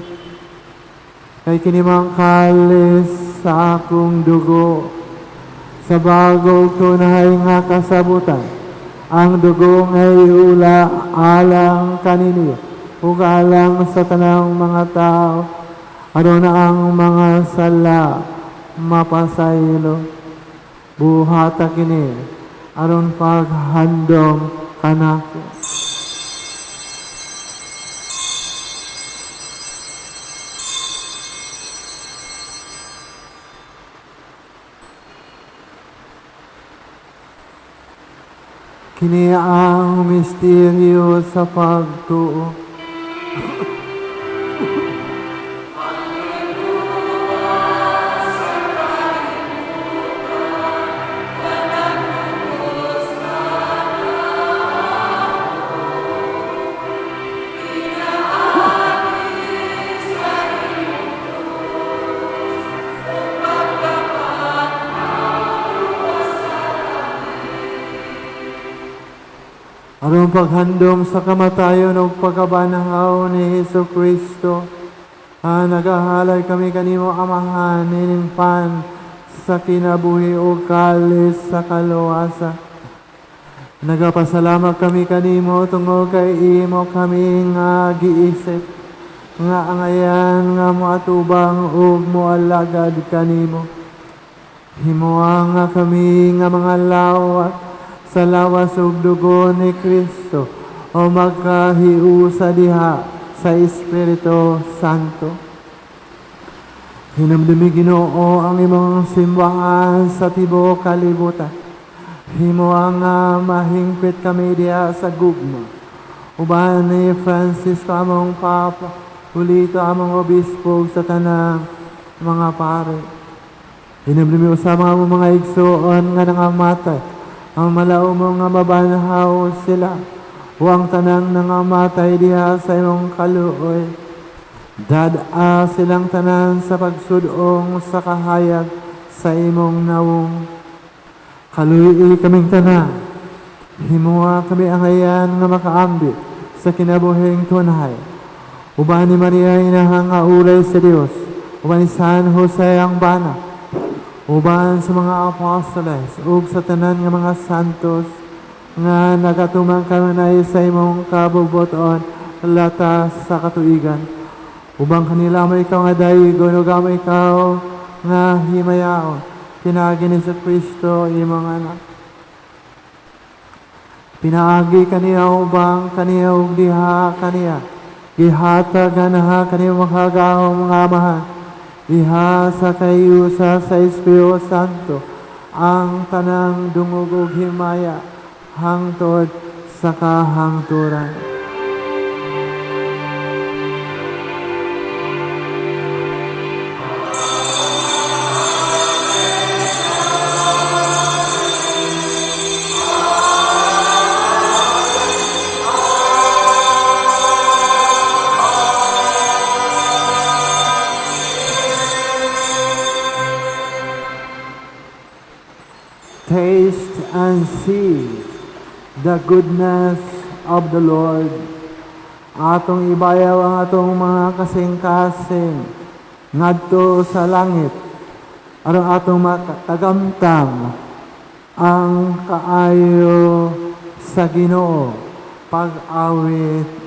kay kini man kalis sa akong dugo sa bago tunay nga kasabutan. Ang dugo ngay ula alang kaninyo ug alang sa tanang mga tao, aron ang mga sala mapasaylo. Buhata kini aron paghandom kanako. Kini ang misteryo sa pagtuo. Aron paghandom sa kamatayon ug pagkabanhaw ni Hesus Kristo, nagahalay kami kanimo, Amahan, ining pan sa kinabuhi ug kalis sa kaluwasan. Nagapasalamat kami kanimo tungod kay imo kami nga giisip nga angayan nga moatubang ug moalagad kanimo. Himoa nga kami nga mga lawat sa lawas ug dugo ni Kristo o magkahiusa diha sa Espiritu Santo. Hinumdumi, Ginoo, ang imong simbahan sa tibuok kalibutan. Himoa nga mahingpit kami diha sa gugma. Uban ni Francisco among Papa, Julito among Obispo, ug sa tanang mga pare. Hinumdumi usab ang among mga igsoon nga nangamatay, ang malaumong nga mabanhaw sila, o ang tanang nangamatay diha sa imong kaluoy. Dad-a silang tanan sa pagsudong sa kahayag sa imong nawong. Kaluy-i kaming tanan. Himoa kami angayan nga makaambit sa kinabuhing tunhay. Uban ni Maria inahang nga ulay sa Dios, uban ni San Jose ang bana, uban sa mga apostoles ug sa tanan nga mga santos nga nagatumang kanunay sa imong kabubut-on latas sa katuigan. Ubang kanila amo ikaw nga daygon ug amo ikaw nga himayaon, pinaagi ni sa Kristo imong anak. Pinaagi kaniya, ubang kaniya ug diha kaniya, gihatag ganaha kaniya makagagahom nga Amahan, diha sa kahiusa sa Espiritu Santo, ang tanang dungog ug himaya hangtod sa kahangturan. Taste and see the goodness of the Lord. Atong ibayaw ang atong mga kasing-kasing ngadto sa langit aron atong makagamtam ang kaayo sa Ginoo. Pag-awit.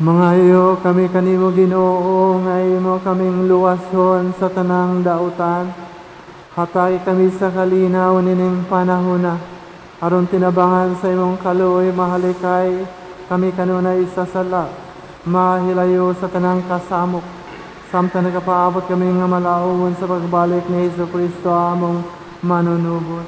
Mangayo kami kanimo, Ginoo, nga imo kaming luwason sa tanang dautan. Hatagi kami sa kalinaw nining panahona, aron tinabangan sa imong kaluoy mahalikay kami kanunay sa sala, mahilayo sa tanang kasamok, samtang nagapaabot kami nga malaowon sa pagbalik ni Hesus Kristo among manunubos.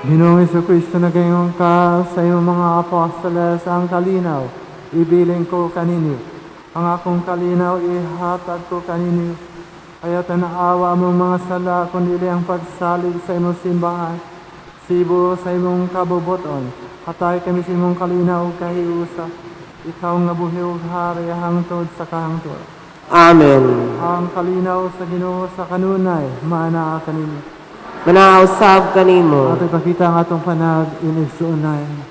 Ginoong Hesukristo, nagaingon ka sa imong mga apostoles, ang kalinaw ibilin ko kaninyo. Ang akong kalinaw ihatag ko kaninyo. Ayaw tanaawa among mga sala, kundi ang pagsalig sa imong simbahan. Sibo sa imong kabubuton, hatay kami sa imong kalinaw ug kahiusa. Ikaw nga buhi ug hari hangtod sa kahangtod. Amen. Ang kalinaw sa Ginoo sa kanunay, maanaa kaninyo. Manaa usab kanimo. Ato ipakita ang atong panag-inigsuonay.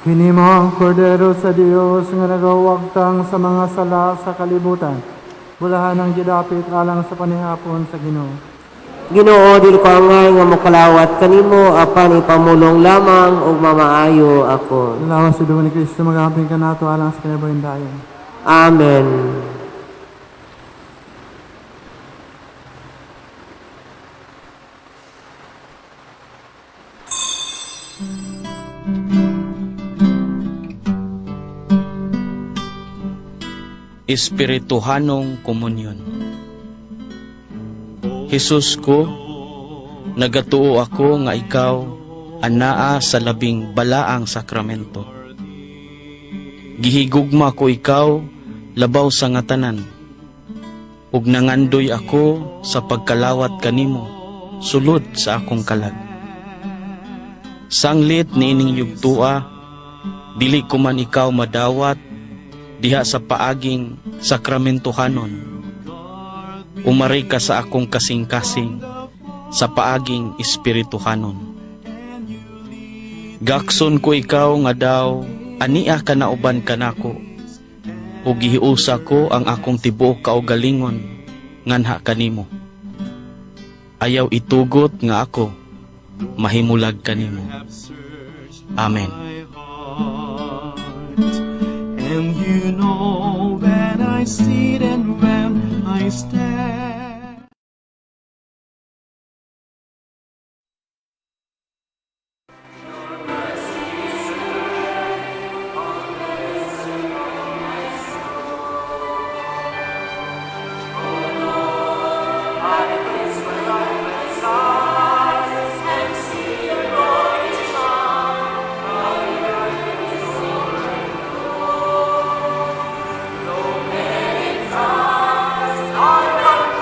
Kini mo ang kordero sa Dios nga nagawagtang sa mga sala sa kalibutan. Bulahan ang gidapit alang sa panihapon sa Ginoo. Ginoo, dili ko angay nga mokalawat kanimo apan ipamulong lamang ug mamaayo ako. Lawas sa dugo ni Kristo, magamping kanato alang sa kinabuhing dayon. Amen. Espirituhanong komunyon. Hesus ko, nagatuo ako nga ikaw anaa sa labing balaang sakramento. Gihigugma ko ikaw labaw sa nga tanan, ug nangandoy ako sa pagkalawat kanimo sulod sa akong kalag. Sanglit niining yugtua, dili ko man ikaw madawat diha sa paaging sakramentohanon. Umari ka sa akong kasing-kasing sa paaging espirituhanon. Gakson ko ikaw nga daw ania ka nauban kanako, ug gihiusa ko ang akong tibuok kaugalingon nganha kanimo. Ayaw itugot nga ako mahimulag kanimo. Amen. And you know when I sit and when I stand. I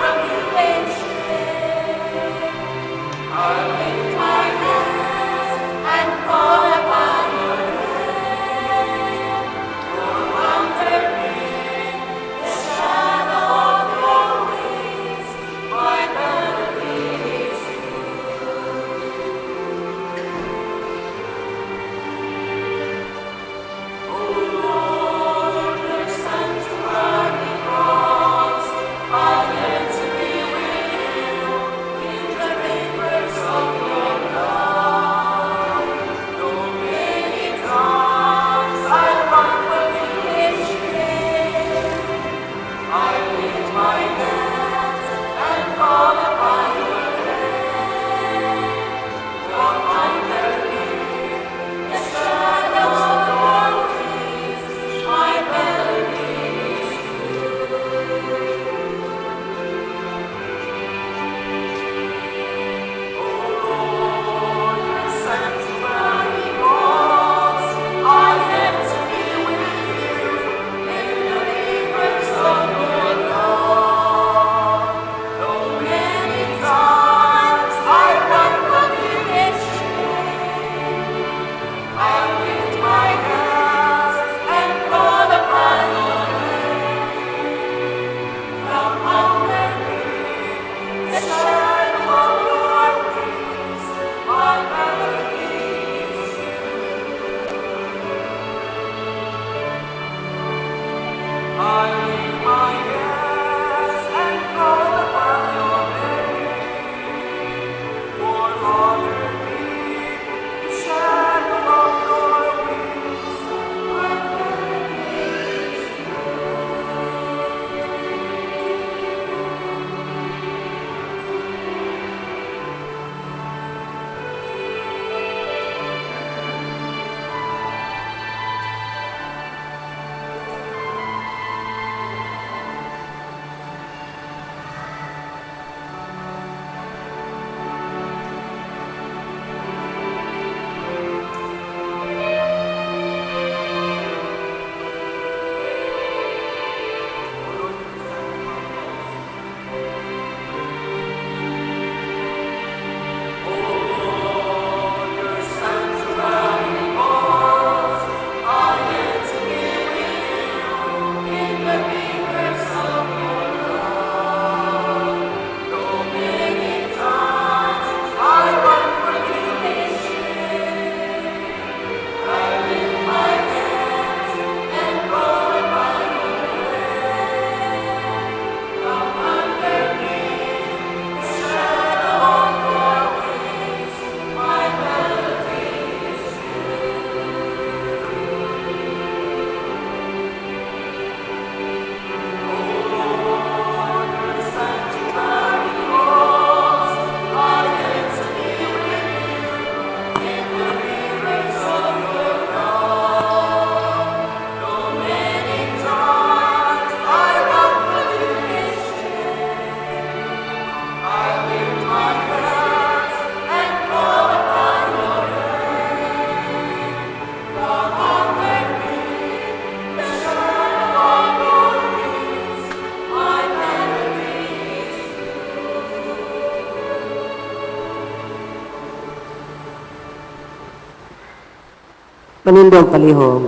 Manindog palihog.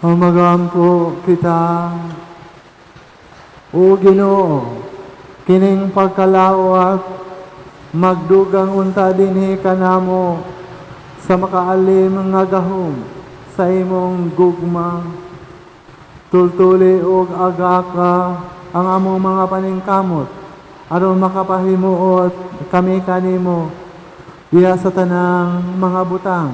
O magampo kita. O Ginoo, kining pagkalawat magdugang unta dinhi kanamo sa makaalim nga gahom sa imong gugma. Tultuli og agaka ang among mga paningkamot aron makapahimuot kami kanimo diha sa tanang mga butang.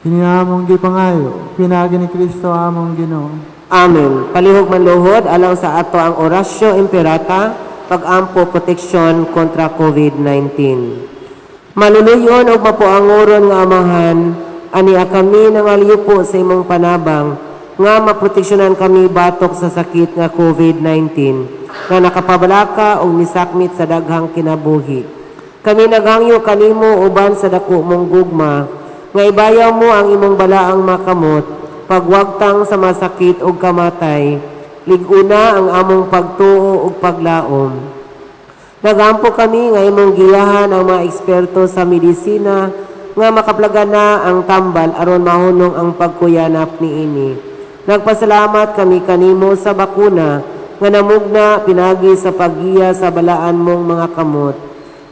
Kini among gipangayo pinaagi ni Kristo among Ginoo. Amen. Palihog manluhod alang sa ato ang Oratio Imperata, pag-ampo proteksyon kontra COVID-19. Maluluyon ug mapuangoron nga Amahan, ania kami nangaliupo sa imong panabang nga maproteksyonan kami batok sa sakit nga COVID-19 nga nakapabalaka ug misakmit sa daghang kinabuhi. Kami naghangyo kanimo uban sa dako mong gugma nga ibayaw mo ang imong balaang makamot pagwagtang sa masakit ug kamatay. Lig-una ang among pagtuo ug paglaom. Nagampo kami nga imong giyahan ang mga eksperto sa medisina nga makaplagana ang tambal aron mahunong ang pagkuyanap niini. Nagpasalamat kami kanimo sa bakuna nga namugna pinagi sa paggiya sa balaan mong mga kamot.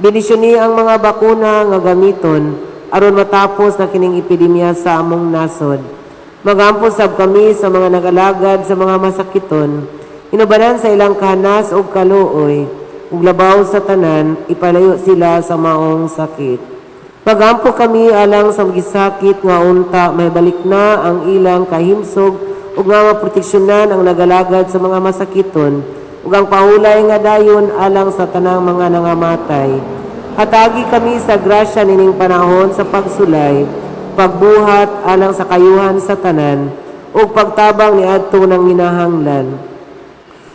Bendisyoni ang mga bakuna nga gamiton aron matapos na kining epidemya sa among nasod. Magampo sab kami sa mga nag-alagad sa mga masakiton, inubanan sa ilang kanas ug kaluoy, ug labaw sa tanan, ipalayo sila sa maong sakit. Magampo kami alang sa gisakit nga unta may balik na ang ilang kahimsog ug nga maproteksyonan ang nagalagad sa mga masakiton ug ang pahulay nga dayon alang sa tanang mga nangamatay. Hatagi kami sa grasya nining panahon sa pagsulay, pagbuhat alang sa kayuhan sa tanan ug pagtabang niadto ng hinahanglan.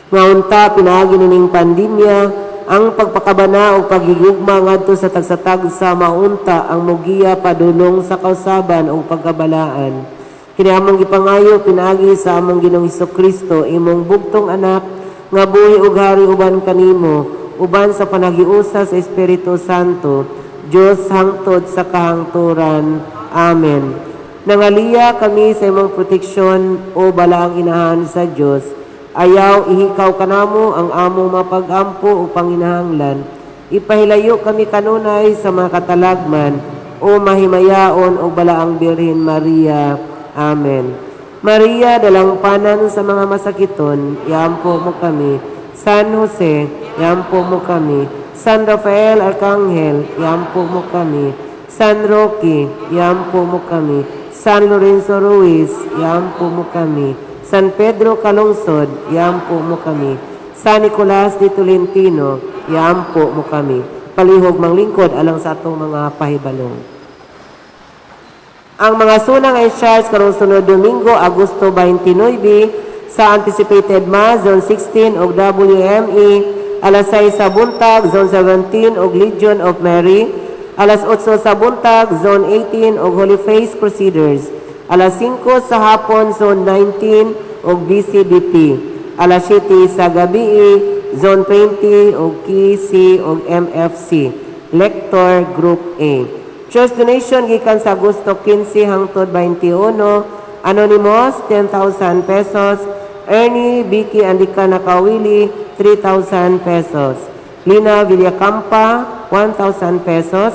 Nga unta pinaagi nining pandemya ang pagpakabana ug pagigugma ngadto sa tagsa-tagsa maunta ang mugiya padulong sa kausaban ug pagkabalaan. Kini among gipangayo pinaagi sa among Ginoong Kristo, imong bugtong anak nga buhi ug hari uban kanimo uban sa panaghiusa sa Espiritu Santo, Dios hangtod sa kahangturan. Amen. Nangaliya kami sa imong proteksyon, o balaang inahan sa Dios. Ayaw ihikaw kanamo ang among mapagampo o panginahanglan. Ipahilayo kami kanunay sa mga katalagman, o mahimayaon o balaang Birhen Maria. Amen. Maria, dalangpanan sa mga masakiton, iampo mo kami. San Jose, iampo mo kami. San Rafael Arcangel, iampo mo kami. San Roque, iampo mo kami. San Lorenzo Ruiz, iampo mo kami. San Pedro Calungsod, iampo mo kami. San Nicolas de Tolentino, iampo mo kami. Palihog manglingkod alang sa atong mga pahibalong. Ang mga sunang ay charge karong sunod Domingo, Agosto 29, sa Anticipated Mass, Zone 16 og WME, alas 6 sa buntag, Zone 17 og Legion of Mary, alas 8 sa buntag, Zone 18 og Holy Face Crusaders, alas 5 sa hapon, Zone 19 og BCDP, alas 7 sa gabi, Zone 20 og KC og MFC, Lector Group A. Church donation gikan sa Agosto 15 hangtod 21, Anonymous 10,000 pesos, Ernie Vicky Andika Nakawili 3,000 pesos, Lina Villacampa 1,000 pesos,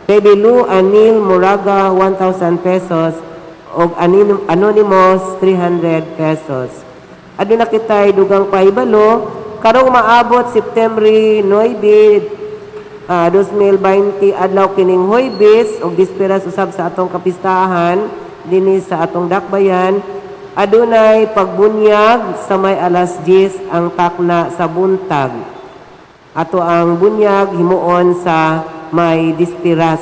Baby Lou Anil Moraga 1,000 pesos, og Anonymous 300 pesos. Aduna kitay dugang pahibalo karong maabot September 9, 2020, adlaw kining Huwebes ug bisperas usab sa atong kapistahan dinhi sa atong dakbayan, adunay pagbunyag sa may alas 10 ang takna sa buntag. Ato ang bunyag himuon sa may dispiras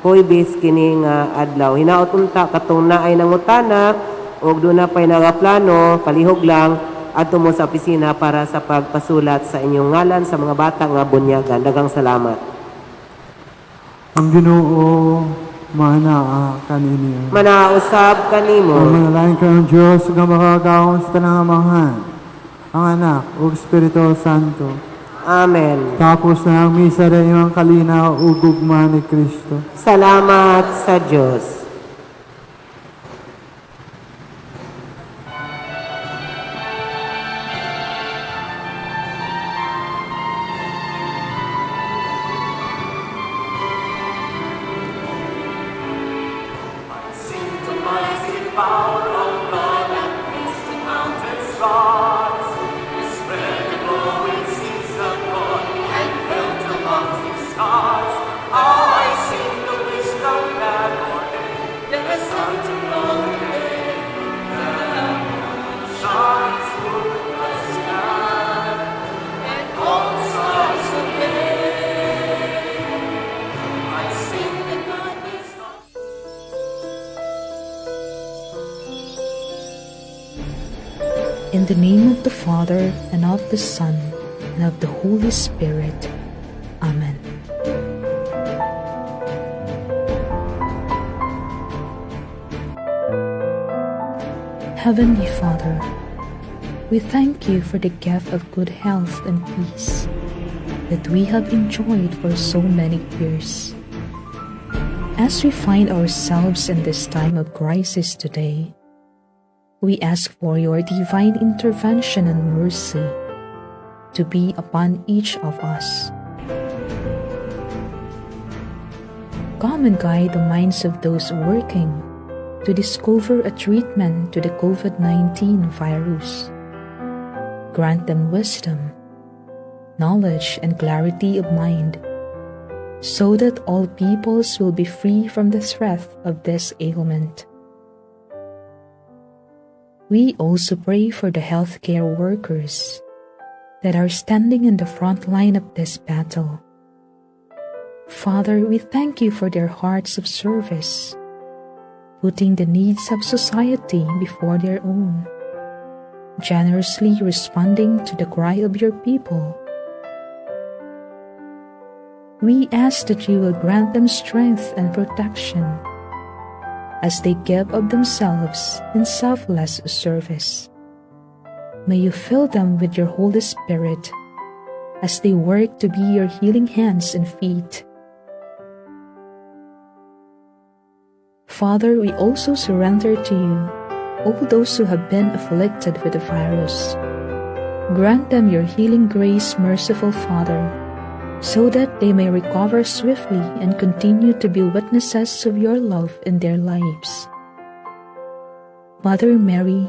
Huwebes kini nga adlaw. Hinaot unta katong naay nangutana ug duna pay nagaplano, palihog lang adto mo sa opisina para sa pagpasulat sa inyong ngalan sa mga bata nga bunyagan. Daghang salamat. Ang Ginoo manaa kaninyo. Manausab kanimo. Ang manalangin ka ng Diyos nga makagagahom sa tanang amahan, ang Anak ug Espiritu Santo. Amen. Tapos na ang misa, dayon ang kalinaw ug gugma ni Kristo. Salamat sa Diyos. In the name of the Father, and of the Son, and of the Holy Spirit. Amen. Heavenly Father, we thank you for the gift of good health and peace that we have enjoyed for so many years. As we find ourselves in this time of crisis today, we ask for your divine intervention and mercy to be upon each of us. Come and guide the minds of those working to discover a treatment to the COVID-19 virus. Grant them wisdom, knowledge, and clarity of mind, so that all peoples will be free from the threat of this ailment. We also pray for the healthcare workers that are standing in the front line of this battle. Father, we thank you for their hearts of service, putting the needs of society before their own, generously responding to the cry of your people. We ask that you will grant them strength and protection as they give of themselves in selfless service. May you fill them with your Holy Spirit as they work to be your healing hands and feet. Father, we also surrender to you all those who have been afflicted with the virus. Grant them your healing grace, merciful Father, so that they may recover swiftly and continue to be witnesses of your love in their lives. Mother Mary,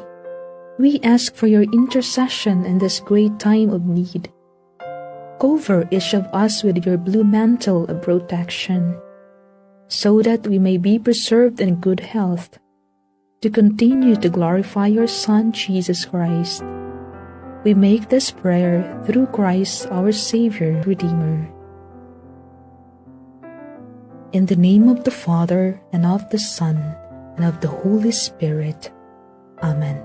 we ask for your intercession in this great time of need. Cover each of us with your blue mantle of protection, so that we may be preserved in good health, to continue to glorify your Son, Jesus Christ. We make this prayer through Christ our Savior, Redeemer. In the name of the Father, and of the Son, and of the Holy Spirit. Amen.